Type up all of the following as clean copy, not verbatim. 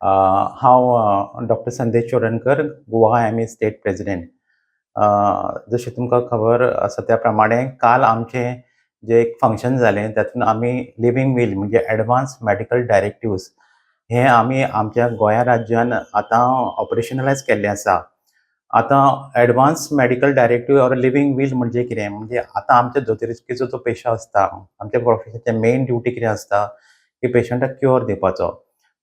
हांव doctor Sandesh Chodankar, Goa IMA state president. जशें तुमकां खबर आसा त्या प्रमाणे काल आमचें जें एक फंक्शन जालें, तातूंत आमी लिवींग वील म्हणजे एडवान्स मेडिकल डायरेक्टिव्स हें आमी आमच्या गोंया राज्यान आतां ऑपरेशनलायज केल्लें आसा. आतां advance medical directive or living will म्हणजे कितें? म्हणजे आतां आमच्या दोतोरकीचो जो पेशा आसता, आमच्या प्रोफेशनाचे मेन ड्युटी कितें आसता की पेशंटाक क्युअर दिवपाचो.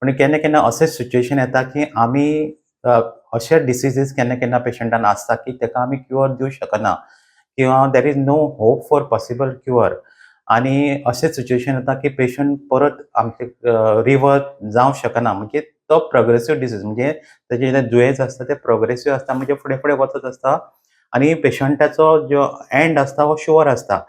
पूण केन्ना केन्ना अशें सिच्युएशन येता की आमी अशे डिसिजीस केन्ना केन्ना पेशंटान आसता की ताका आमी क्युअर दिवंक शकना किंवा there is no hope for possible cure. आनी अशें सिच्युएशन येता की पेशंट परत आमचे रिवर्ट जावंक शकना. म्हणजे तो प्रोग्रेसीव डिसीज, म्हणजे तेजें जें दुयेंस आसता तें प्रोग्रेसीव आसता, म्हणजे फुडें फुडें वचत आसता आनी पेशंटाचो जो एंड आसता हो शुअर आसता.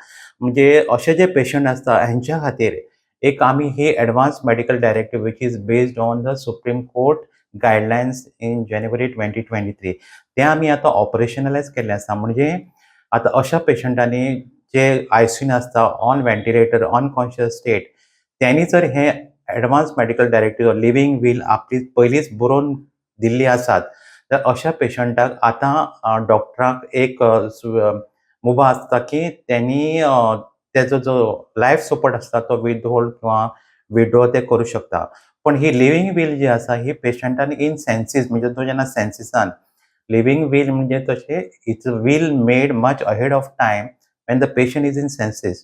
म्हणजे अशे जे पेशंट आसता, हेंच्या खातीर एक आमी ही advance medical directive, which is based on the Supreme Court guidelines in January 2023, ते आमी आतां ऑपरेशनलायज केल्लें आसा. म्हणजे आतां अशा पेशंटांनी जे आयसीयून आसता, on ventilator, unconscious state, त्यांनी जर हे advance medical directive, living will आपली पयलींच बरोवन दिल्ली आसात, तर अशा पेशंटाक आतां डॉक्टराक एक मुभा आसता की त्यांनी तेजो जो लायफ सपोर्ट आसता तो विथहोल्ड किंवा विथड्रॉ ते करूं शकता. पण ही लिवींग वील जी आसा, ही पेशंटान इन सेन्सीस, म्हणजे तो जेन्ना सेन्सिसान, लिवींग वील म्हणजे तशें it's will made much ahead of time when the patient is in senses,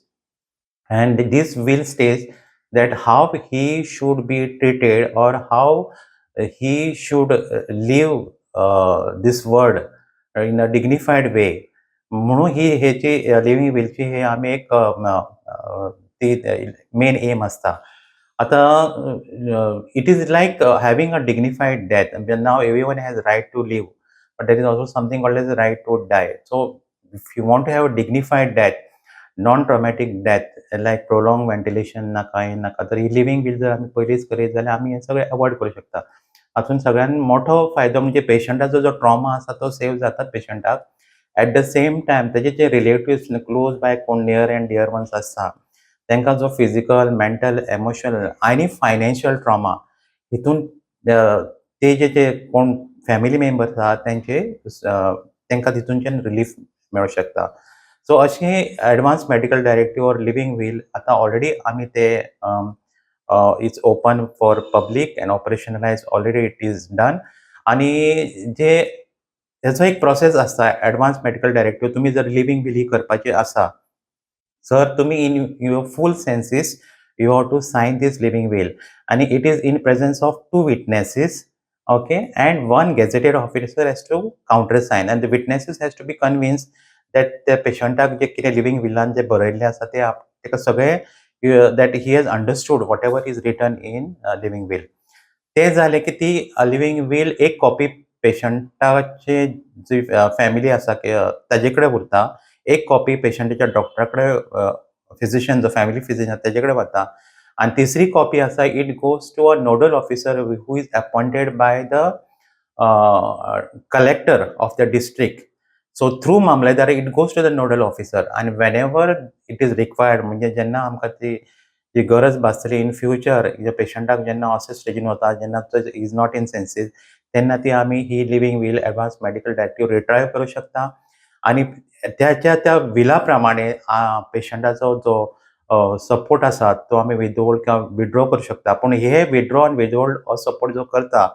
and this will states that how he should be treated or how he should leave this world in a dignified way. म्हणून ही हेची living विलची हे आमी एक ती main M आसता. आतां it is like having a dignified death. Now everyone has right to live, but there is also something called as right to die. So if you want to have a dignified death, non traumatic death, like prolong ventilation नाका, हें नाका, तर ही living will जर आमी पयलींच करीत जाल्यार आमी हें सगळें अवॉयड करूं शकता. हातूंत सगळ्यान मोठो फायदो म्हणजे पेशंटाचो जो ट्रॉमा आसा तो सेव जाता पेशंटाक. एट the same time तेजे जे रिलेटिव्स क्लोज बाय कोण नियर एंड डियर वन्स आसता, तांकां जो फिजिकल, मेंटल, एमोशनल आनी फायनान्शियल ट्रॉमा हितून ते जे जे कोण फॅमिली मेंबर्स आहात तेंचे, तांकां तितूनच्यान रिलीफ मेळूंक शकता. सो अशें advance medical directive or living will आतां ऑलरेडी आमी ते it's open for public and operationalize already it is done. आनी जे हेचो एक प्रोसेस आसता, एडवान्स मेडिकल डायरेक्टिव्ह तुमी जर लिव्हिंग will ही करपाची आसा, सर तुमी in your full senses you have to sign this living will आणि it is in presence of two witnesses, okay, and one gazetted officer has to countersign, and the witnesses has to be convinced that त्या पेशंटाक जे कितें living विलान जे बरयल्लें आसा ते ताका सगळें that he has understood whatever is written in living will. ते जालें की ती लिव्हिंग will एक कॉपी पेशंटाचे जी फॅमिली आसा ताजे कडेन उरता, एक कॉपी पेशंटाच्या डॉक्टरा कडेन, फिजिशियन जो फॅमिली फिजिशियन ताजे कडेन वता आनी तिसरी कॉपी आसा, it goes to a nodal officer who is appointed by the collector of the district. So through मामलेदार it goes to the nodal officer, and whenever it is required, म्हणजे जेन्ना आमकां ती जी गरज भासतली इन फ्युचर, पेशंटाक जेन्ना अशे स्टेजीन वता जेन्ना तो is not in senses, तेन्ना ती आमी ही living will, advance medical directive retrieve करूं शकता आनी त्याच्या त्या विला प्रमाणे पेशंटाचो जो सपोर्ट आसा तो आमी विथहोल्ड किंवा विथड्रॉ करूं शकता. पूण हे विथड्रॉ आनी विथहोल्ड हो सपोर्ट जो करता,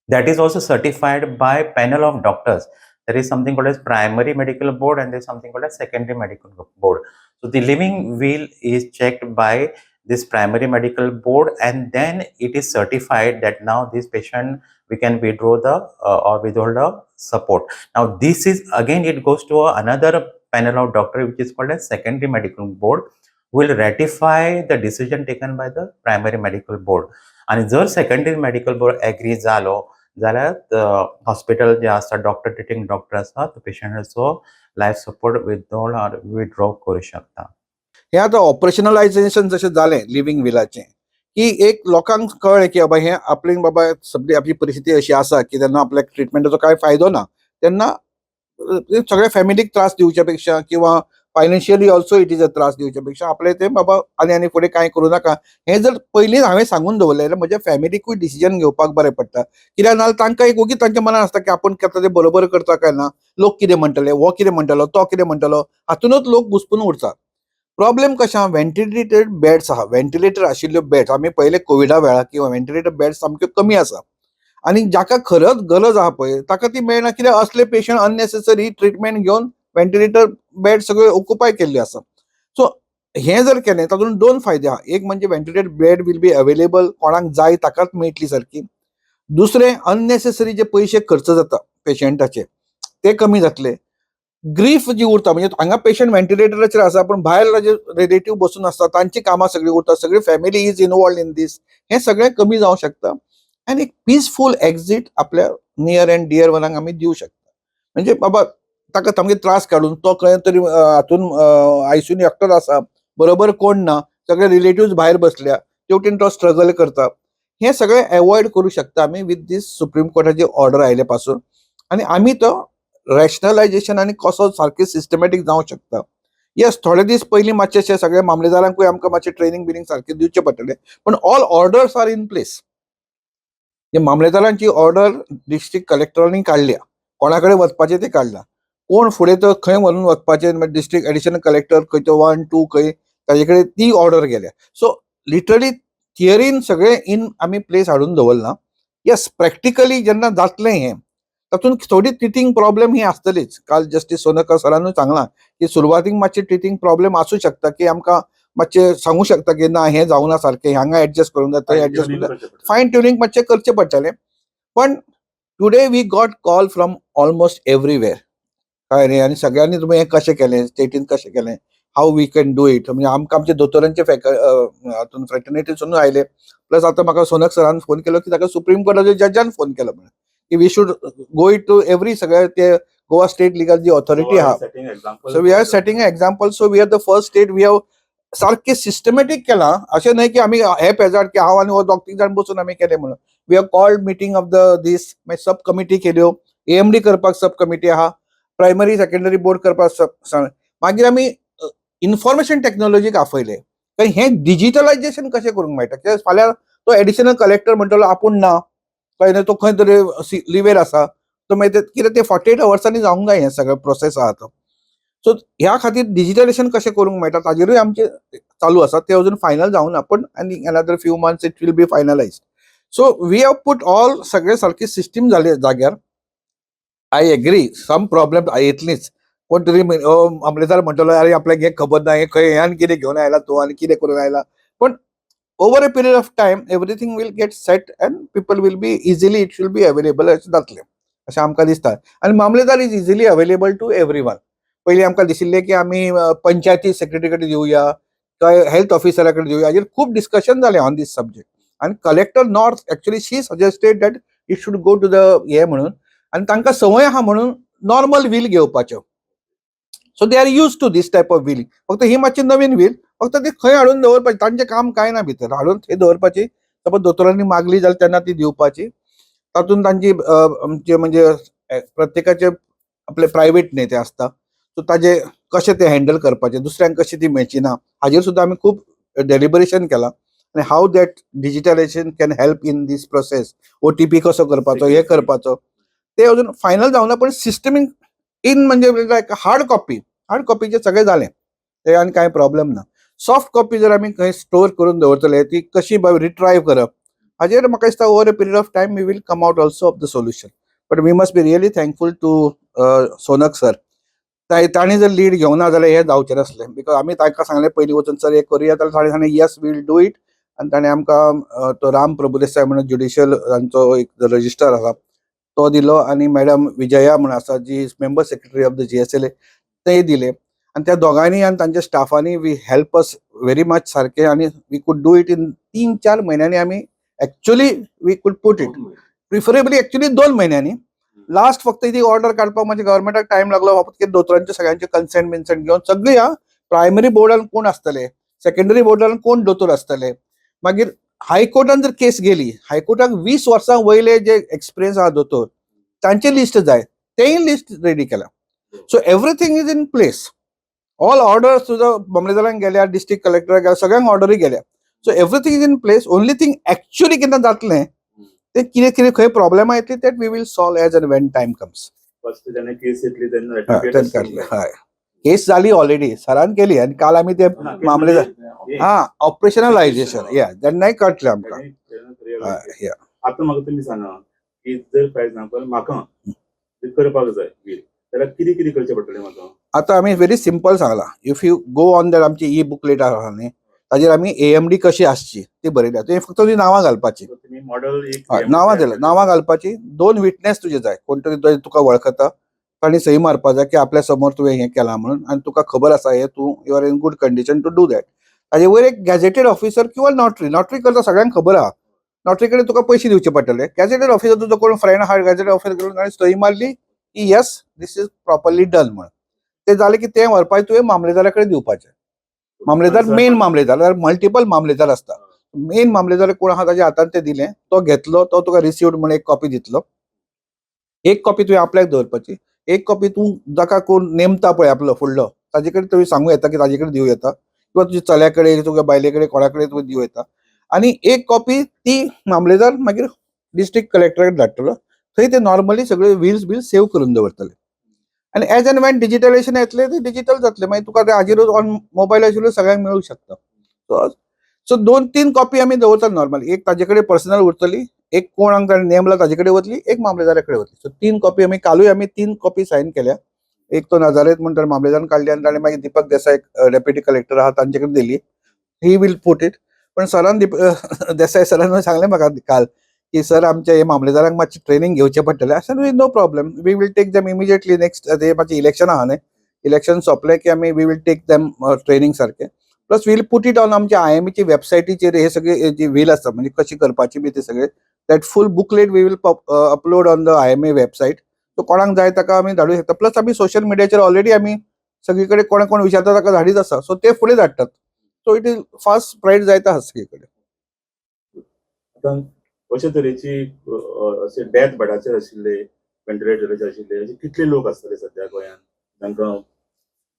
that is also certified by panel of doctors. There is something called as primary medical board and there is something called as secondary medical board. So the living will is checked by this primary medical board and then it is certified that now this patient we can withdraw the or withhold the support. Now this is again, it goes to another panel of doctor, which is called as secondary medical board, will ratify the decision taken by the primary medical board. आणि जर secondary medical board agree जालो जाल्यार hospital जे आसा, doctor, ट्रिटींग doctor आसा, तो पेशंटाचो life support withhold or withdraw करूं शकता. हे आतां ऑपरेशनलायझेशन जशें जालें लिव्हिंग विलाचें की एक लोकांक कळ्ळें की बाबा हें आपले बाबा सगळी आपली परिस्थिती अशी आसा की तेन्ना आपल्याक ट्रिटमेंटाचो कांय फायदो ना, तेन्ना सगळ्या फॅमिलीक त्रास दिवच्या पेक्षा किंवा Financially also it is a त्रास दिवच्या पेक्षा आपले ते बाबा आनी आनी फुडें कांय करूं नाका. हें जर पयलींच हांवें सांगून दवरलें जाल्यार म्हज्या फॅमिलीकूय डिसिजन घेवपाक बरें पडटा, कित्याक नाजाल्यार तांकां एक ओगीच तांच्या मनान आसता की आपूण करता तें बरोबर करता काय ना, लोक कितें म्हणटले, हो कितें म्हणटलो, तो कितें म्हणटलो, हातूनच लोक घुसपून उरता. प्रॉब्लेम कशें आहा, व्हेंटिलेटेड बेड्स आहा, व्हेंटिलेटर आशिल्ल्यो बेड्स आमी पळयले कोविडा वेळार की व्हेंटिलेटर बेड्स सामक्यो कमी आसा आनी जाका खरंच गरज आहा पळय ताका ती मेळना, कित्याक असले पेशंट अननेसेसरी ट्रिटमेंट घेवन व्हेंटिलेटर बेड सगळे ऑक्युपाय केल्ले आसा. सो हें जर केलें तातूंत दोन फायदे आहा. एक म्हणजे ventilated bed will be available, कोणाक जाय ताकाच मेळटली सारकी. दुसरें, अननेसेसरी जे पयशे खर्च जाता पेशंटाचे ते कमी जातले. ग्रीफ जी उरता, म्हणजे हांगा पेशंट व्हेंटिलेटराचेर आसा पूण भायर ताजे रिलेटीव बसून आसता, तांची कामां सगळीं उरता, सगळी family is involved in this, हें सगळें कमी जावंक शकता आनी एक पिसफूल एक्झीट आपल्या नियर अँड डियर वनाक आमी दिवं शकता. म्हणजे बाबा ताका सामके त्रास काडून तो खंय तरी हातून आयसीयून एकटोच आसा, बरोबर कोण ना, सगळे रिलेटिव्स भायर बसल्या, तेवटेन तो स्ट्रगल करता, हें सगळें एवॉयड करूं शकता आमी विथ these supreme कोर्टाची ऑर्डर आयले पासून. आनी आमी तो रॅशनलायजेशन आनी कसो सारकें सिस्टमॅटीक जावंक शकता. येस, थोडे दीस पयलीं मातशें सगळे मामलेदारांकूय आमकां मातशें ट्रेनींग बिनींग सारकें दिवचें पडटलें, पण all orders are in place. जे मामलेदारांची ऑर्डर डिस्ट्रिक्ट कलेक्टरांनी काडल्या, कोणा कडेन वचपाचें तें काडलां, कोण फुडें तो खंय व्हरून वचपाचें, डिस्ट्रिक्ट एडिशनल कलेक्टर खंय तो 1 2 खंय ताजे कडेन ती ऑर्डर गेल्या. सो लिटरली थियरीन सगळें इन आमी प्लेस हाडून दवरलां. येस, प्रॅक्टिकली जेन्ना जातलें हें तातूंत थोडी टिथींग प्रॉब्लेम ही आसतलीच. काल जस्टीस सोनकर सरानूय सांगलां की सुरवातीक मातशें टिथींग प्रॉब्लेम आसूं शकता, की आमकां मातशें सांगू शकता की ना हें जावना सारकें, हांगा एडजस्ट करूंक जाय, थंय एडजस्ट करूंक जाय, फायन ट्युनिंग मातशें करचें पडटलें. पण today we got call from almost everywhere, कळ्ळें न्ही? आनी सगळ्यांनी तुमी हें कशें केलें, स्टेटीन कशें केलें, how we can do it. म्हणजे आमकां आमचे दोतोरांचे हातून फ्रेटर्निटीसून आयले, प्लस आतां म्हाका सोनक सरान फोन केलो की ताका सुप्रीम कोर्टाच्या जजान फोन केलो म्हणून की we should go it to every सगळे ते गोवा स्टेट लिगल जी ऑथॉरिटी आहा. So we are setting example. So we are the first state, we have सारकें सिस्टमॅटीक केलां. अशें न्हय की आमी हे पेजाड की हांव आनी हो दोग तीग जाण बसून आमी केलें म्हणून. We have called meeting of the these, मागीर सब कमिटी केल्यो, एएमडी करपाक सब कमिटी आहा, प्रायमरी सेकंडरी बोर्ड करपाक सब. मागीर आमी इन्फॉर्मेशन टॅक्नॉलॉजीक आपयले, कारण हें डिजिटलायजेशन कशें करूंक मेळटा, कित्याक फाल्यां तो एडिशनल कलेक्टर म्हणटलो आपूण ना, कळ्ळें न्हय, तो खंय तरी लिवेर आसा, तो मागीर ते कितें ते 48 अवर्सांनी जावंक जाय हें सगळें प्रोसेस आहा तो. सो ह्या खातीर डिजिटलायजेशन कशें करूंक मेळटा ताजेरूय आमचें चालू आसा. ते अजून फायनल जावना, पण आनी another few months it will be finalized. So we have put all सगळे सारकी सिस्टीम जाली जाग्यार. I agree, some problem येतलीच. कोण तरी मामलेदार म्हणटलो अरे आपल्याक हें खबर ना, हें खंय हें कितें घेवन आयला तूं आनी कितें करून आयला. पण over a period of time everything will get set and people will be easily, it will be available अशें जातलें अशें आमकां दिसता. आनी मामलेदार is easily available to everyone. पयलीं आमकां दिशिल्लें की आमी पंचायती सेक्रेटरी कडेन दिवया काय हेल्थ ऑफिसरा कडेन दिवया, हाजेर खूब डिस्कशन जालें ऑन these subject. आनी collector north actually she suggested that it should go to the हे म्हणून, आनी तांकां संवय आहा म्हणून नॉर्मल व्हील घेवपाच्यो. So they are used to this type of wheel. फक्त ही मातशी नवीन व्हील, फक्त ती खंय हाडून दवरपाची, तांचें काम कांय ना, भितर हाडून थंय दवरपाची. सपोज दोतोरांनी मागली जाल्यार तेन्ना ती दिवपाची. तातूंत तांची आमचे म्हणजे प्रत्येकाचे आपले प्रायवेट न्ही ते आसता, सो ताजे कशें ते हँडल करपाचें, दुसऱ्यांक कशी ती मेळची ना, हाजेर सुद्दां आमी खूब डेलिबरेशन केलां. आनी how that digitalization can help in this process, OTP कसो करपाचो, हे करपाचो, ते अजून फायनल जावना, पण सिस्टमीक इन म्हणजे लायक हार्ड कॉपी, हार्ड कॉपीचे सगळें जालें, ते आनी कांय प्रॉब्लेम ना. सॉफ्ट कॉपी जर आमी खंय स्टोर करून दवरतले ती कशी रिट्रायव करप, हाजेर म्हाका दिसता over a period of time we will come out also of the solution. But we must be really thankful to Sonak sir. तांणी जर लीड घेवना जाल्यार हें जावचें नासलें, because आमी तांकां सांगलें पयलीं वचून सर हें करुया, जाल्यार ताणें सांगलें yes, we'll do it. आनी ताणें आमकां तो राम प्रभुदेसाय म्हणून ज्युडिशियल तांचो एक रजिस्टर आसा तो दिलो, आनी मॅडम विजया म्हणून आसा जी member secretary of the GSLA ते दिले. आनी त्या दोगांनी आनी तांच्या स्टाफांनी we help us very much सारकें, आनी we could do it in 3-4 म्हयन्यांनी. आमी actually we could put it preferably actually 2 म्हयन्यांनी. लास्ट फक्त ती ऑर्डर काडपाक मातशें गव्हर्मेंटाक टायम लागलो, फक्त दोतोरांचे सगळ्यांचे कन्सेंट बिन्सेंट घेवन सगळी. हा, प्रायमरी बोर्डान कोण आसतले, सेकंडरी बोर्डान कोण दोतोर आसतले, मागीर हायकोर्टान जर केस गेली, हायकोर्टाक 20 वर्सां वयले जे एक्सपिरियन्स आहा दोतोर तांचे लिस्ट जाय, तेय लिस्ट रेडी केला. So everything is in place. All orders तुजो मामलेदारांक गेल्या, डिस्ट्रिक्ट कलेक्टराक गेल्या, सगळ्यांक ऑर्डरी गेल्या. So everything is in place. Only thing, actually केन्ना जातलें ते, कितें कितें खंय प्रॉब्लेमां येतली, that we will solve as and when time comes. First जेन्ना केस येतली तेन्ना. तेन्ना काडलें. हय, केस जाली ऑलरेडी, सरान केली आनी काल आमी ते मामलेदार, हा, ऑपरेशनलायझेशन या तेन्नाय कळटलें आमकां. हय या. आतां म्हाका तुमी सांगा की जर फॉर एग्जाम्पल म्हाका जर करपाक जाय will, जाल्यार कितें कितें करचें पडटलें म्हाका? आतां आमी व्हेरी सिंपल सांगलां. If you go on that, आमची ई बुकलेट आहा न्ही, ताजेर आमी एएमडी कशी आसची ती बरयल्या. तुवें फक्त तुजी नांवां घालपाची. So तुमी मॉडल एक हय, नांवां दिल्या, नांवां घालपाची. दोन विटनेस तुजे जाय, कोण तरी जो तुका वळखता ताणी सही मारपा जाय की आपल्या समोर तुवें हें केलां म्हणून आनी तुका खबर आसा हें, तूं you are in good condition to do that. ताजे वयर एक गॅझेटेड ऑफिसर किंवा नोटरी. नोटरी करता सगळ्यांक खबर आहा, नोटरी कडेन तुका पयशे दिवचे पडटले. गॅझेटेड ऑफिसर तुजो कोण फ्रेंड आहा, गॅझेटेड ऑफिसर कडेन ताणें सही मारली की yes, this is properly done म्हणून, ते जालें की तें व्हरपाचें तुवें मामलेदारा कडेन दिवपाचें. मामलेदार, मेन मामलेदार, मल्टिपल मामलेदार आसता, मेन मामलेदार कोण आहा ताच्या हातान ते दिलें, तो घेतलो, तो तुका रिसिव्ड म्हण एक कॉपी दितलो. एक कॉपी तुवें आपल्याक दवरपाची, एक कॉपी तूं जाका कोण नेमता पळय आपलो फुडलो, ताजे कडेन तुवें सांगू येता की ताजे कडेन दिवं येता किंवा तुज्या चल्या कडेन, तुज्या बायले कडेन, कोणा कडेन तुवें दिवं येता. आनी एक कॉपी ती मामलेदार मागीर डिस्ट्रिक्ट कलेक्टराक धाडटलो. थंय ते नॉर्मली सगळे व्हील्स बील सेव करून दवरतले आनी एज एंड when डिजिटलायझेशन येतलें, ते डिजिटल जातलें. मागीर तुका ते हाजेरूच ऑन मोबायलाचेरूच सगळ्यांक मेळूंक शकता. सो सो दोन तीन कॉपी आमी दवरतात नॉर्मली. एक ताजे कडेन पर्सनल उरतली, एक कोणाक ताणें नेमला ताजे कडेन वतली, एक मामलेदारा कडेन वतली. सो तीन कॉपी आमी, कालूय आमी तीन कॉपी सायन केल्या. एक तो नाजारेत म्हण ताणें मामलेदारान काडली आनी ताणें मागीर दीपक देसाय, डेप्युटी कलेक्टर आहा, तांचे कडेन दिली. He will put it. पण सरान, दीप देसाय सरान सांगलें म्हाका काल की सर, आमच्या हे मामलेदारांक मातशी ट्रेनिंग घेवचें पडटलें. अशें, no problem, we will take them immediately next. ते मातशें इलेक्शन आहा न्ही, इलेक्शन सोंपलें की आमी we will take them training सारकें. Plus we'll put it on आमच्या आयएमएची वेबसायटीचेर. हे सगळे जी व्हील आसता, म्हणजे कशी करपाची बी, ते सगळे that full booklet we will upload on the IMA website. So कोणाक जाय ताका आमी धाडूं शकता. प्लस आमी सोशल मिडियाचेर ऑलरेडी आमी सगळी कडेन कोण कोण विचारता ताका धाडीत आसा. सो ते फुडें धाडटात. So it is fast spread जायत आसा सगळी कडेन. आतां अशे तरेची अशे डेथ बेडाचेर आशिल्ले, व्हेंटिलेटराचेर आशिल्ले, अशे कितले लोक आसतले सध्या गोंयांत तांकां?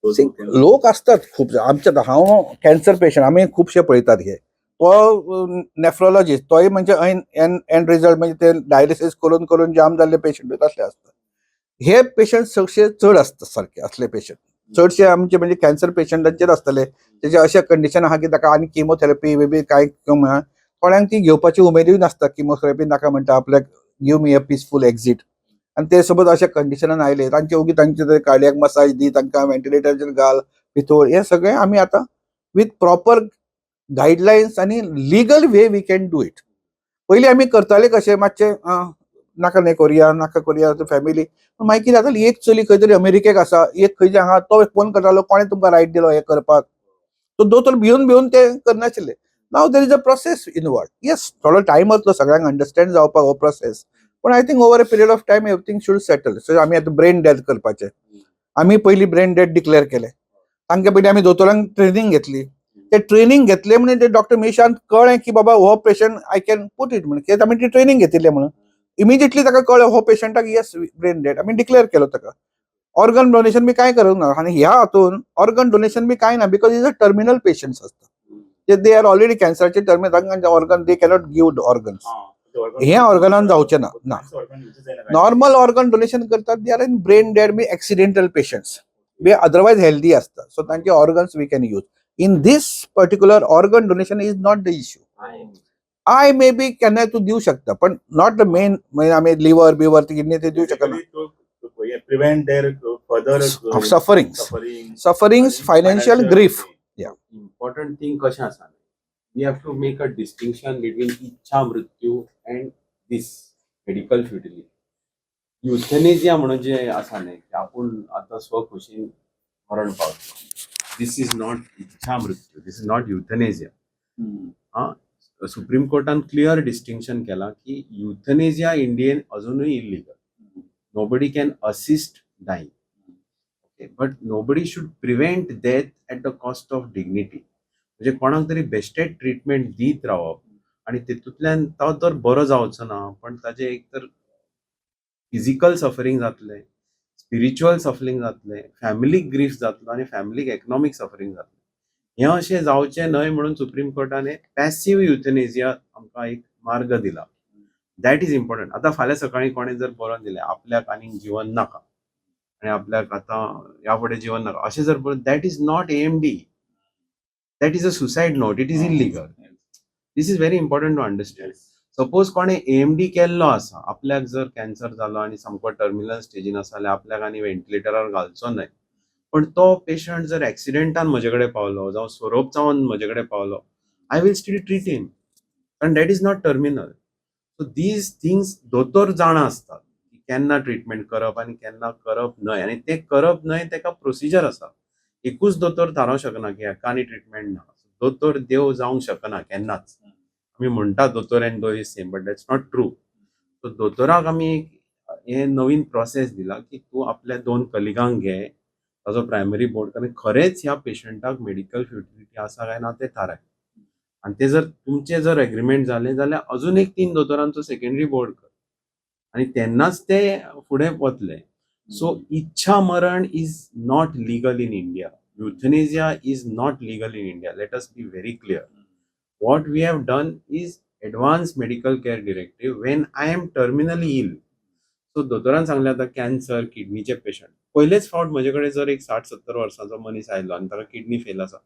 See, लोक असतात खूप. आमच्या, हांव कॅन्सर पेशंट, आमी खुबशे पळयतात हे. तो नेफ्रोलॉजिस्ट, तोय म्हणजे एन एंड रिजल्ट म्हणजे ते डायलिसीस करून करून जाम जाल्ले पेशंट तसले आसतात. हे पेशंट चडशे चड आसतात सारके. असले पेशंट चडशे आमचे म्हणजे कॅन्सर पेशंटांचेर आसतले. तेजे अशें कंडिशन आहा की ताका आनी किमोथेरपी बी कांय म्हणा, कोणाक ती घेवपाची उमेदूय नासता. किमोथेरपी नाका म्हणटा आपल्याक, give me a peaceful exit. आनी ते सोबत अशा कंडिशनान आयले तांचे ओगी तांचे कार्डियक मसाज दी, तांकां व्हेंटिलेटराचेर घाल भितर, हे सगळें आमी आतां विथ प्रॉपर गायडलायन्स आनी legal way we can do it. पयलीं आमी करताले कशें, मातशें नाका न्ही करुया, नाका करुया फॅमिली. पूण मागीर कितें जातालें, एक चली खंय तरी अमेरिकेक आसा, एक खंयचे हांगा, तो फोन करतालो, कोणें तुमकां रायट दिलो हें करपाक? तो दोतोर भिवन भिवन ते करनाशिल्ले. Now there is a process involved. Yes, थोडो टायम वतलो सगळ्यांक अंडरस्टँड जावपाक हो प्रोसेस, पण I think over a period of time everything should settle. So आमी आतां ब्रेन डेथ करपाचें, आमी पयलीं ब्रेन डेथ डिक्लेअर केलें. तांचे पयलीं आमी दोतोरांक ट्रेनिंग घेतली. ते ट्रेनिंग घेतले म्हणून ते डॉक्टर मिशान कळ्ळें की बाबा, हो patient I can put it म्हणून, कित्याक आमी ती ट्रेनिंग घेतिल्लें म्हणून इमिजिएटली ताका कळ्ळें, हो पेशंटाक येस, ब्रेन डेड आमी डिक्लेअर केलो ताका. ऑर्गन डोनेशन बी कांय करूंक ना आनी ह्या हातून ऑर्गन डोनेशन बी कांय ना, because is a terminal patients आसता ते. They are already कॅन्सराचे टर्मिनल, तांकां organ, they cannot give organs. हे ऑर्गनान जावचें ना, ना. नॉर्मल ऑर्गन डोनेशन करतात, they are in brain dead B accidental patients B otherwise healthy आसता. सो तांचे organs we can use. In this particular, organ donation is not the issue. Eye may be केन्नाय तूं दिवं शकता, पण not the main. म्हणजे आमी liver weaver, kidney ते दिवं शकना. Prevent there further suffering. Suffering. Sufferings, financial grief. Important thing कशें आसा, we have to make a distinction between इच्छा मृत्यू and this medical futility. Euthanasia म्हणून जे आसा न्ही, की आपूण आतां स्वखुशीन मरण पावतलो, this is not इच्छा मृत्यू, this is not euthanasia. Supreme कोर्टान क्लियर डिस्टिंक्शन केलां की युथनेजिया इंडियेन अजुनूय illegal. Nobody can assist dying, okay, but nobody should prevent death at the cost of dignity. म्हणजे कोणाक तरी बेश्टेट ट्रिटमेंट दीत रावप आनी तितूंतल्यान तो तर बरो जावचो ना, पण ताजें एक तर फिजिकल सफरींग जातलें. स्पिरिच्युअल सफरींग जातलें, फॅमिलीक ग्रीफ जातलो आनी फॅमिलीक इकनॉमीक सफरींग जातलें. हें अशें जावचें न्हय म्हणून सुप्रीम कोर्टान पॅसिव युथनेजिया आमकां एक मार्ग दिला. That is important. आतां फाल्यां सकाळीं कोणें जर बरोवन दिलें आपल्याक आनीक जिवन नाका आनी आपल्याक आतां ह्या फुडें जिवन नाका अशें जर बरोवन, that is not AMD, that is a suicide note, it is illegal. This is very important to understand. Suppose कोणें एएमडी केल्लो आसा, आपल्याक जर कॅन्सर जालो आनी सामको टर्मिनल स्टेजीन आसा जाल्यार आपल्याक आनी व्हेंटिलेटरार घालचो न्हय, पण तो पेशंट जर एक्सिडेंटान म्हजे कडेन पावलो जावं सोरोप चावन म्हजे कडेन पावलो, I will still treat him, कारण that is not terminal. So these things दोतोर जाणा आसतात की केन्ना ट्रिटमेंट करप आनी केन्ना करप न्हय, आनी तें करप न्हय तेका प्रोसिजर आसा. एकूच दोतोर थारोवंक शकना की हाका आनी ट्रिटमेंट ना. दोतोर देव जावंक शकना केन्नाच. आमी म्हणटा दोतोर एन्ड देव is same, but that's not true. So दोतोराक आमी एक हे नवीन प्रोसेस दिला की तूं आपल्या दोन कलिगांक घे, ताजो प्रायमरी बोर्ड, कारण खरेंच ह्या पेशंटाक मेडिकल फ्युटिलिटी आसा काय ना तें थाराय. आनी ते जर तुमचे जर एग्रीमेंट जालें जाल्यार अजून एक तीन दोतोरांचो सेकेंडरी बोर्ड कर आनी तेन्नाच ते फुडें वतले. सो इच्छा मरण is not legal in India. Euthanasia is not legal in India. Let us be very clear. What we have done is advance medical care directive when I am terminally ill. So दोतोरान सांगलें, आतां cancer किडनीचे patient, पयलेच फावट म्हजे कडेन जर एक 60-70 वर्सांचो मनीस आयलो आनी ताका किडनी फेल आसा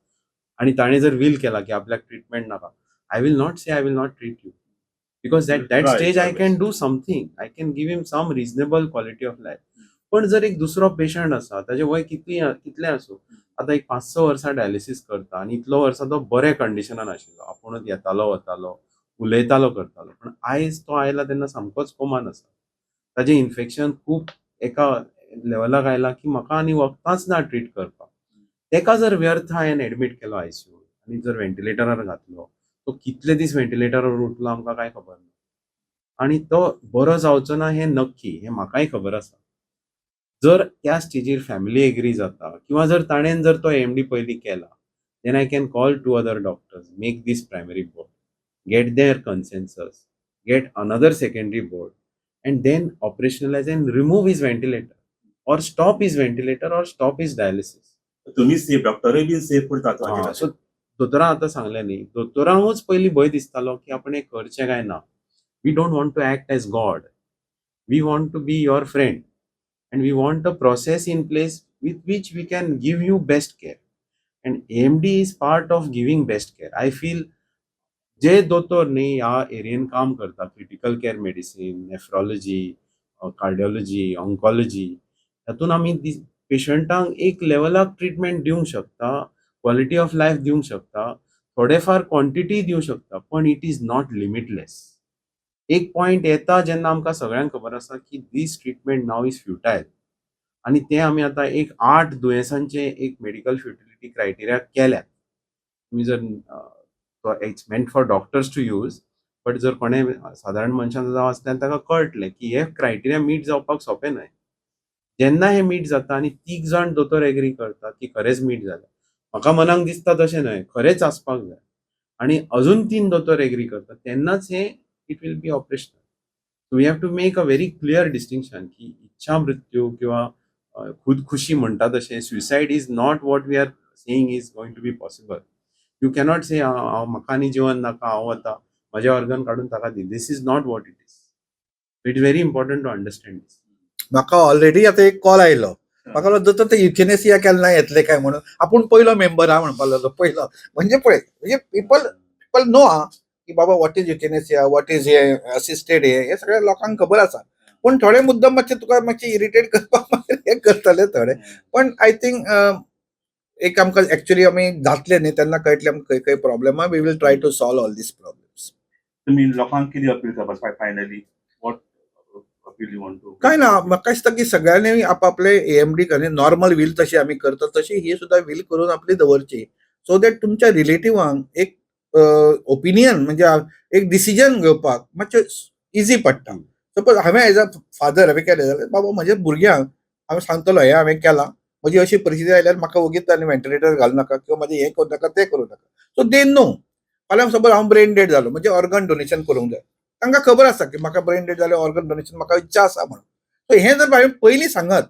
आनी ताणें जर वील केला की आपल्याक ट्रिटमेंट नाका, I will not say I will not treat you, because that stage I can do something, I can give him some reasonable quality of life. पण जर एक दुसरो पेशंट आसा, ताजें वय कितलें आसूं, आतां एक 5-6 वर्सां डायलिसीस करता आनी इतलो वर्सां तो बऱ्या कंडिशनान आशिल्लो, आपुणूच येतालो वतालो, उलयतालो करतालो, पण आयज तो आयला तेन्ना सामकोच कोमान आसा, ताजें इन्फेक्शन खूब एका लेवलाक आयलां की म्हाका आनी वखदांच ना ट्रीट करपाक. तेका जर व्यर्थ हांवें एडमीट केलो आयसीयू आनी जर व्हेंटिलेटरार घातलो, तो कितले दीस व्हेंटिलेटरार उरतलो आमकां कांय खबर ना आनी तो बरो जावचो ना हें नक्की, हें म्हाकाय खबर आसा. जर त्या स्टेजीर फॅमिली एग्री जाता किंवा जर ताणें जर तो एएमडी पयलीं केला, then I can call two other doctors, make this primary board, get their consensus, get another secondary board, and then operationalize and remove his ventilator or stop his ventilator or stop his dialysis. तुम्ही safe, डॉक्टरूय be safe उरतात. So दोतोरान आतां सांगलें न्ही, दोतोरांकूच पयलीं भंय दिसतालो की आपण हें करचें काय ना. We don't want to act as God, we want to be your friend and we want a process in place with which we can give you best care, and AMD is part of giving best care. I feel जे दोतोर न्ही ह्या एरियेन काम करता, critical care medicine, nephrology, cardiology, oncology, हातून आमी पेशंटांक एक लेवलाक treatment दिवंक शकता, क्वॉलिटी ऑफ लायफ दिवंक शकता, थोडे फार क्वॉन्टिटी दिवंक शकता, पण it is not limitless. एक पॉयंट येता जेन्ना आमकां सगळ्यांक खबर आसा की this treatment now is futile, आनी तें आमी आतां एक 8 दुयेंसांचे एक मेडिकल फ्युटिलिटी क्रायटेरिया केल्यात. तुमी जर, it's meant for doctors to use, but जर कोणें सादारण मनशान जावं आसल्यार ताका कळटलें की हे क्रायटेरिया मीट जावपाक सोंपें न्हय. जेन्ना हे मीट जाता आनी तीग जाण दोतोर एग्री करतात की खरेंच मीट जालें, म्हाका मनाक दिसता तशें न्हय, खरेंच आसपाक जाय, आनी अजून तीन दोतोर एग्री करतात, तेन्नाच हें it will be operational. So we have to make a very clear distinction की इच्छा मृत्यू किंवा खुदकुशी म्हणटा तशें suicide is not what we are saying is going to be possible. You cannot से हांव, म्हाका आनी जिवन नाका, हांव वता, म्हजें ऑर्गन काडून ताका दी. This is not what it is. It is very important to understand this. म्हाका ऑलरेडी आतां एक कॉल आयलो, म्हाका लागलो, दोतोर, ते युथेनेसिया केन्ना येतले काय म्हणून. आपूण पयलो मेंबर आहा म्हणपाक लागलो. पयलो म्हणजे पळय, म्हणजे पिपल नो आहा की बाबा what is euthanasia, what is हे असिस्टेड, हे हे सगळ्या लोकांक खबर आसा. पूण थोडे मुद्दम मातशे तुका मातशे इरिटेट करपाक मागीर हे करतले थोडे. पण I think एक आमकां एक्चुअली आमी जातले न्ही तेन्ना कळटले आमकां खंय खंय प्रॉब्लेम आहा. We will try to solve all these problems. तुम्ही लोकांक कितें अपील करपाक, finally what appeal you want to? काय ना, म्हाका दिसता की सगळ्यांनी आपापले एएमडी नॉर्मल व्हील तशी आमी करता तशी ही सुद्धा व्हील करून आपली दवरची, सो that तुमच्या रिलेटिव्हांक एक ओपिनियन, म्हणजे एक डिसिजन घेवपाक मातशें इजी पडटा. सपोज हांवें एज अ फादर हांवें केलें जाल्यार बाबा म्हज्या भुरग्यांक हांव सांगतलो, हें हांवें केलां, म्हजी अशी परिस्थिती आयल्यार म्हाका वगीच आनी व्हेंटिलेटर घालू नाका किंवा म्हाजें हें करूं नाका, तें करूं नाका. सो they know, फाल्यां सपोज हांव ब्रेन डेड जालो, म्हणजे ऑर्गन डोनेशन करूंक जाय, तांकां खबर आसा की म्हाका ब्रेन डेड जाल्यार ऑर्गन डोनेशन म्हाका इच्छा आसा म्हणून. सो हें जर हांवें पयलीं सांगत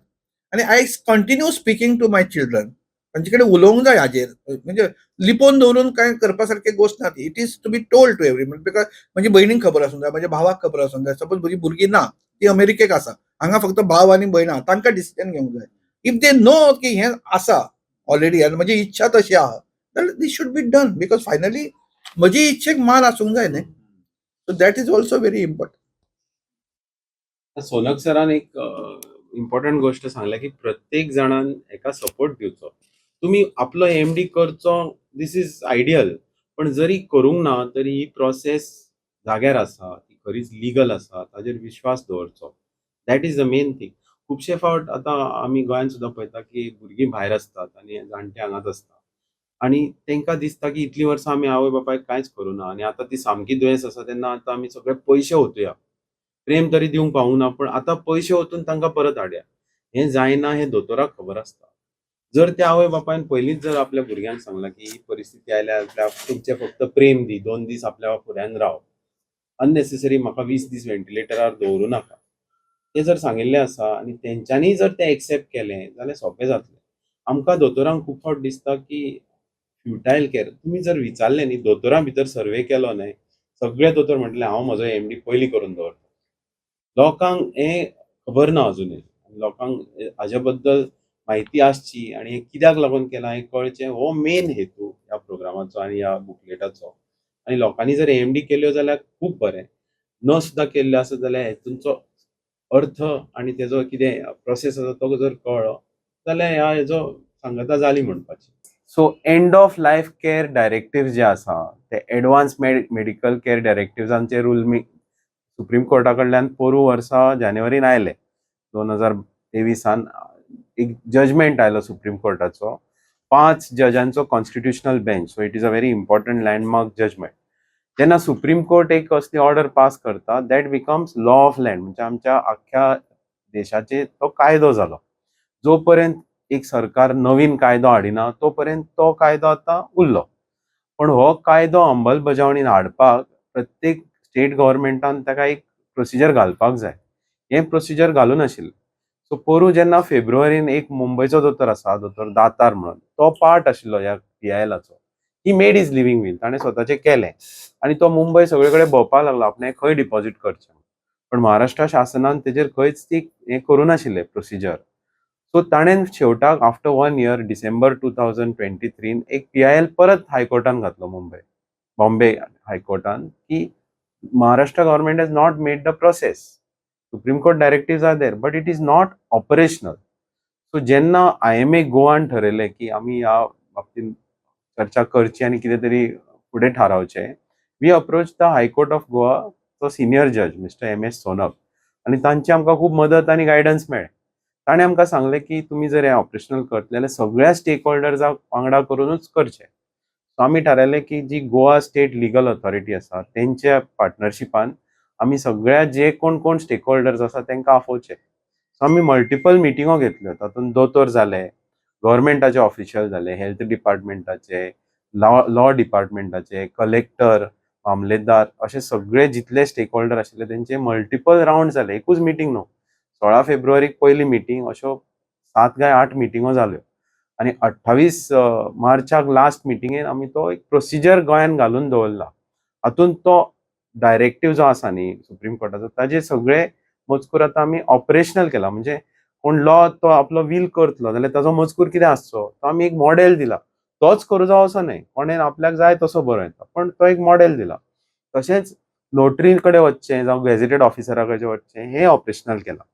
आनी I continue speaking to my children. तांचे कडेन उलोवंक जाय हाजेर, म्हणजे लिपोवन दवरून कांय करपा सारकें गोश्ट ना ती. It is to be told to every, because म्हजी भयणीक खबर आसूंक जाय, म्हज्या भावाक खबर आसूंक जाय. सपोज म्हजी भुरगीं ना, ती अमेरिकेक आसा, हांगा फक्त भाव आनी भयण आहा, तांकां डिसिजन घेवंक जाय. If they know की हें आसा ऑलरेडी आनी म्हजी इच्छा तशी आहा जाल्यार this should be done, because finally म्हजी इच्छेक मान आसूंक जाय न्ही. So that is also very important. Sonak सरान एक इम्पॉर्टंट गोष्ट सांगल्या की प्रत्येक जाणान हेका सपोर्ट दिवचो. तुमी आपलो एएमडी करचो, this is ideal, पण जरी करूंक ना तरी ही प्रोसेस जाग्यार आसा, ती खरीच लिगल आसा, ताजेर विश्वास दवरचो. That is the main thing. खुबशे फावट आतां आमी गोंयांत सुद्दां पळयता की भुरगीं भायर आसतात आनी जाणटे हांगाच आसता आनी तांकां दिसता की इतलीं वर्सां आमी आवय बापायक कांयच करूं ना आनी आतां ती सामकी दुयेंस आसा तेन्ना आतां आमी सगळे पयशे ओतुया, प्रेम तरी दिवंक पावूंक ना पण आतां पयशे ओतून तांकां परत हाडया. हें जायना हें दोतोराक खबर आसता. जर त्या आवय बापायन पयलींच जर आपल्या भुरग्यांक सांगलां की ही परिस्थिती आयल्या आपल्या, तुमचें फक्त प्रेम दी, 2 दीस आपल्या फुड्यान राव, अननेसेसरी म्हाका 20 दीस व्हेंटिलेटरार दवरूं नाका, तें जर सांगिल्लें आसा आनी तेंच्यांनी जर तें एक्सेप्ट केलें जाल्यार सोंपें जातलें. आमकां दोतोरांक खूब फावट दिसता की फ्युटायल केअर. तुमी जर विचारलें न्ही, दोतोरां भितर सर्वे केलो न्ही, सगळे दोतोर म्हणटले हांव म्हजो एएमडी पयलीं करून दवरता. लोकांक हें खबर ना अजुनूय. लोकांक हाजे बद्दल म्हायती आसची आनी हें कित्याक लागून केलां हें कळचें, हो मेन हेतू ह्या प्रोग्रामाचो आनी ह्या बुकलेटाचो. आनी लोकांनी जर एएमडी केल्यो जाल्यार खूब बरें, न सुद्दां केल्ल्यो आसत जाल्यार हेतूंचो अर्थ आनी तेजो कितें प्रोसेस आसा तो जर कळ्ळो जाल्यार ह्या हेजो सांगता जाली म्हणपाची. So end of life care directive जे आसा ते एडवान्स मेडिकल केअर डायरेक्टिव्जांचे रूल सुप्रीम कोर्टा कडल्यान पोरूं वर्सा जानेवारीन आयले. 2023न एक जजमेंट आयलो सुप्रीम कोर्टाचो, पांच जजांचो constitutional bench. So it is a very important landmark judgment. जेन्ना सुप्रीम कोर्ट एक असली ऑर्डर पास करता, that becomes law of land, म्हणजे आमच्या आख्ख्या देशाचेर तो कायदो जालो. जो पर्यंत एक सरकार नवीन कायदो हाडिना तो पर्यंत तो कायदो आतां उरलो. पण हो कायदो अंमलबजावणीन हाडपाक प्रत्येक स्टेट गव्हर्मेंटान ताका एक प्रोसिजर घालपाक जाय. हें प्रोसिजर घालूं नाशिल्लें. सो पोरूं जेन्ना फेब्रुवारीन एक मुंबयचो दोतोर आसा, दोतोर दातार म्हणून, तो पार्ट आशिल्लो ह्या पीआयएलाचो. He made his living will, ताणें स्वताचें केलें आनी तो मुंबय सगळे कडेन भोंवपाक लागलो आपणें खंय डिपॉझीट करचें. पण महाराष्ट्र शासनान तेजेर खंयच ती हें करूं नाशिल्लें प्रोसिजर. सो ताणें शेवटाक after one year, December 2023न एक पीआयएल परत हायकोर्टान घातलो, मुंबय बॉम्बे हायकोर्टान, की Maharashtra government has not made the process, Supreme Court directives are there but it is not operational. So जेन्ना आयएमए गोवान ठरयलें की आमी ह्या बाबतींत चर्चा करची आनी कितें तरी फुडें थारावचें, we approach the High Court of Goa चो सिनियर जज मिस्टर एम एस सोनक आनी तांची आमकां खूब मदत आनी गायडन्स मेळ्ळें. ताणें आमकां सांगलें की तुमी जर हें ऑपरेशनल करतले जाल्यार सगळ्या स्टेक होल्डर्साक वांगडा करुनूच करचें. सो आमी थारायलें की जी गोवा स्टेट लिगल ऑथॉरिटी आसा तेंच्या पार्टनरशिपान आमी सगळ्या जे कोण कोण स्टेक होल्डर्स आसा तांकां आफोवचे. सो आमी मल्टिपल मिटिंगो घेतल्यो. तातूंत दोतोर जाले, गव्हर्मेंटाचे ऑफिशियल जाले, हेल्थ डिपार्टमेंटाचे, लॉ डिपार्टमेंटाचे, कलेक्टर, मामलेदार, अशे सगळे जितले स्टेक होल्डर आशिल्ले तेंचे मल्टिपल रावंड जाले. एकूच मिटींग न्हू, 16 फेब्रुवारीक पयली मिटींग, अश्यो सात काय आठ मिटिंगो जाल्यो आनी 28 मार्चाक लास्ट मिटिंगेन आमी तो एक प्रोसिजर गोंयान घालून दवरला. हातूंत तो डायरेक्टीव जो आसा न्ही सुप्रीम कोर्टाचो, ताजे सगळे मजकूर आतां आमी ऑपरेशनल केला. म्हणजे कोण लॉ तो आपलो वील करतलो जाल्यार ताजो मजकूर कितें आसचो तो आमी एक मॉडेल दिला. तोच करूं जावो असो न्हय, कोणें आपल्याक जाय तसो बरोवं येता, पण तो एक मॉडेल दिला. तशेंच नोटरी कडेन वचचें जावं गॅझेटेड ऑफिसरा कडेन वचचें हें ऑपरेशनल केलां.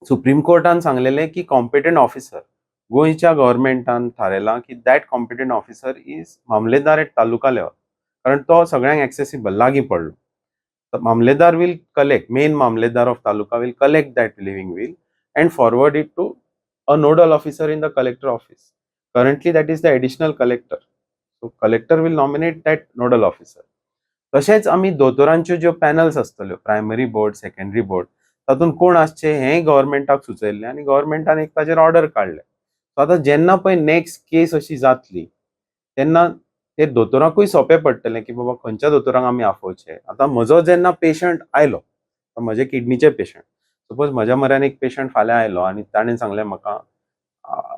सुप्रीम कोर्टान सांगलेलें की कॉम्पिटंट ऑफिसर, गोंयच्या गव्हर्मेंटान थारायलां की that competent officer is mamlatdar at taluka level, कारण तो सगळ्यांक एक्सेसिबल, लागीं पडलो. Mamlatdar will collect, main mamlatdar of taluka will collect that living will and forward it to a nodal officer in the collector office. Currently that is the additional collector. So collector will nominate that nodal officer. तशेंच आमी दोतोरांच्यो ज्यो panels आसतल्यो, primary board, secondary board, तातूंत कोण आसचे हेंय गव्हर्मेंटाक सुचयल्लें आनी गव्हर्मेंटान एक ताजेर ऑर्डर काडलें. सो आतां जेन्ना पळय नेक्स्ट केस अशी जातली तेन्ना ते दोतोराकूय सोंपें पडटलें की बाबा खंयच्या दोतोरांक आमी आफोवचे. आतां म्हजो जेन्ना पेशंट आयलो, म्हजे किडनीचे पेशंट, सपोज म्हज्या म्हऱ्यान एक पेशंट फाल्यां आयलो आनी ताणें सांगलें म्हाका,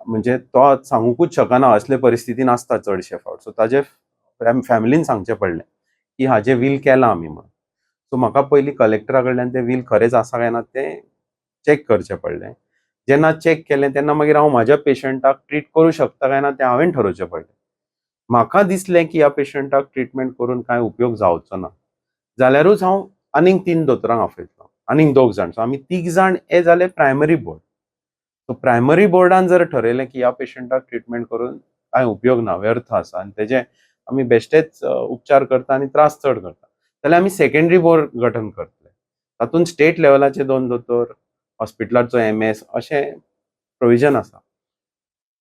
म्हणजे तो सांगुकूच शकना असले परिस्थितीन आसता चडशे फावट. सो ताजे फॅमिलीन सांगचें पडलें की हाजें वील केलां आमी म्हणून. सो म्हाका पयलीं कलेक्टरा कडल्यान तें वील खरेंच आसा काय ना तें चॅक करचें पडलें. जेन्ना चॅक केलें तेन्ना मागीर हांव म्हाज्या पेशंटाक ट्रीट करूं शकता काय ना तें हांवें ठरोवचें पडलें. म्हाका दिसलें की ह्या पेशंटाक ट्रिटमेंट करून कांय उपयोग जावचो ना जाल्यारूच हांव आनीक तीन दोतोरांक आपयतलो, आनीक दोग जाण. सो आमी तीग जाण हे जाले प्रायमरी बोर्ड. सो प्रायमरी बोर्डान जर ठरयलें की ह्या पेशंटाक ट्रिटमेंट करून कांय उपयोग ना, व्यर्थ आसा आनी तेजे आमी बेश्टेच उपचार करता आनी त्रास चड करता, जाल्यार आमी सेकेंडरी बोर्ड गठन करतले. तातूंत स्टेट लेवलाचे दोन दोतोर, हॉस्पिटलाचो एमएस अशें प्रोविजन आसा.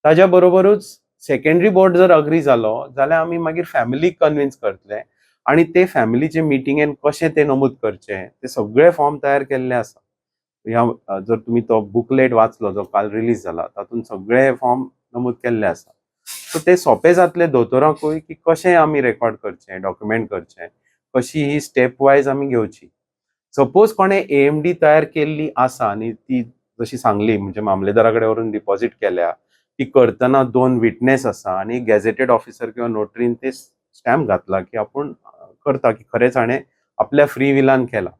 ताज्या बरोबरूच सेकेंडरी बोर्ड जर अग्री जालो जाल्यार आमी मागीर फॅमिलीक कन्विन्स करतले आनी ते फॅमिलीचे मिटिंगेन कशें ते नमूद करचें ते सगळे फॉर्म तयार केल्ले आसा. ह्या जर तुमी तो बुकलेट वाचलो जो काल रिलीज जाला तातूंत सगळे फॉर्म नमूद केल्ले आसा. सो ते सोंपे जातले दोतोरांकूय की कशें आमी रेकॉर्ड करचें, डॉक्युमेंट करचें, कशी ही स्टेप वायज आमी घेवची. सपोज कोणें एएमडी तयार केल्ली आसा आनी ती जशी सांगली म्हणजे मामलेदारा कडेन व्हरून डिपॉझीट केल्या, ती करतना दोन विटनेस आसा आनी गॅझेटेड ऑफिसर किंवा नोटरीन ते स्टॅम्प घातला की आपूण करता की खरेंच हाणें आपल्या फ्री विलान केला,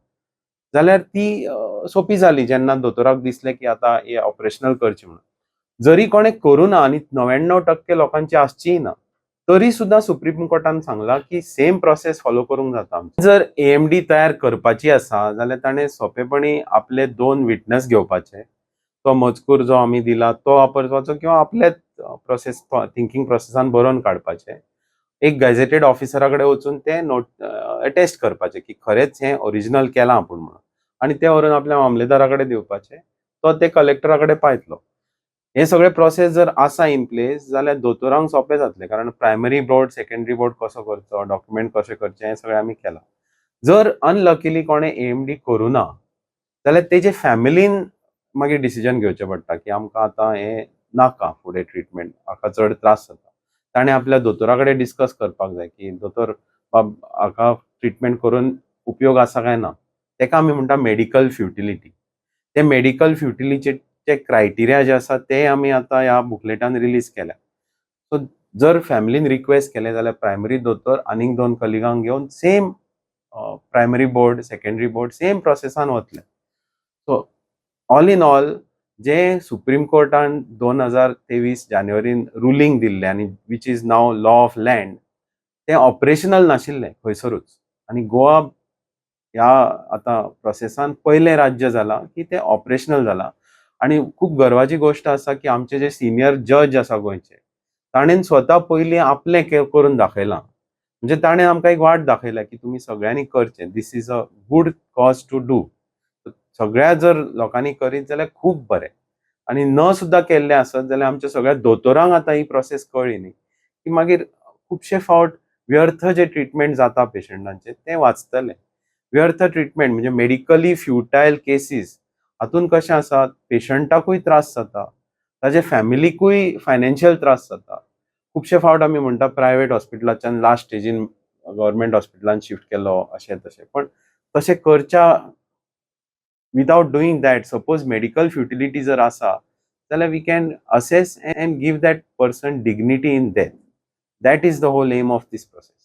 जाल्यार ती सोंपी जाली. जेन्ना दोतोराक दिसलें की आतां हें ऑपरेशनल करचें म्हणून, जरी कोणें करूं ना आनी 99% लोकांची आसचीय ना, तरी सुद्दां सुप्रीम कोर्टान सांगलां की सेम प्रोसेस फॉलो करूंक जाता. जर एएमडी तयार करपाची आसा जाल्यार ताणें सोंपेपणी आपले दोन विटनस घेवपाचे, तो मजकूर जो आमी दिला तो वापरपाचो किंवा आपलेच प्रोसेस थिंकींग प्रोसेसान बरोवन काडपाचें, एक गॅझेटेड ऑफिसरा कडेन वचून ते नोट अटेस्ट करपाचें की खरेंच हें ओरिजिनल केलां आपूण म्हणून, आनी तें व्हरून आपल्या मामलेदारा कडेन दिवपाचें, तो ते कलेक्टरा कडेन पायतलो. हे सगळे प्रोसेस जर आसा इन प्लेस जाल्यार दोतोरांक सोंपें जातलें, कारण प्रायमरी बोर्ड सेकेंडरी बोर्ड कसो करचो, डॉक्युमेंट कशें करचें हें सगळें आमी केलां. जर अनलकीली कोणें एएमडी करूं ना जाल्यार तेजे फॅमिलीन मागीर डिसिजन घेवचें पडटा की आमकां आतां हें नाका फुडें ट्रिटमेंट, हाका चड त्रास जाता. ताणें आपल्या दोतोरा कडेन डिस्कस करपाक जाय की दोतोर बाब हाका ट्रिटमेंट करून उपयोग आसा काय ना. तेका आमी म्हणटा मेडिकल फ्युटिलिटी. ते मेडिकल फ्युटिलिटीचे क्रायटेरिया जे आसा ते आमी आतां ह्या बुकलेटान रिलीज केल्या. सो जर फॅमिलीन रिक्वेस्ट केलें जाल्यार प्रायमरी दोतोर आनीक दोन कलिगांक घेवन same primary board secondary board same प्रोसेसान वतले. सो ऑल इन ऑल जे सुप्रीम कोर्टान 2023 जानेवारीन रुलींग दिल्लें आनी which is now law of land, तें ऑपरेशनल नाशिल्लें खंयसरूच आनी गोवा ह्या आतां प्रोसेसान पयलें राज्य जालां की तें ऑपरेशनल जालां. आनी खूब गर्वाची गोश्ट आसा की आमचे जे सिनियर जज आसा गोंयचे, ताणें स्वता पयलीं आपलें करून दाखयलां. म्हणजे ताणें आमकां एक वाट दाखयल्या की तुमी सगळ्यांनी करचें, this is a good cause to do. सगळ्या जर लोकांनी करीत जाल्यार खूब बरें, आनी न सुद्दां केल्लें आसत जाल्यार आमच्या सगळ्या दोतोरांक आतां ही प्रोसेस कळ्ळी न्ही की मागीर खुबशे फावट व्यर्थ जे ट्रिटमेंट जाता पेशंटांचें तें वाचतलें. व्यर्थ ट्रिटमेंट म्हणजे मेडिकली फ्युटायल केसीस, हातून कशें आसा पेशंटाकूय त्रास जाता, ताजे फॅमिलीकूय फायनान्शियल त्रास जाता. खुबशे फावट आमी म्हणटा प्रायवेट हॉस्पिटलाच्यान लास्ट स्टेजीन गव्हर्मेंट हॉस्पिटलान शिफ्ट केलो अशें तशें, पण तशें करच्या without doing that, suppose medical futility जर आसा जाल्यार we can assess and give that person dignity in death. That is the whole aim of this process.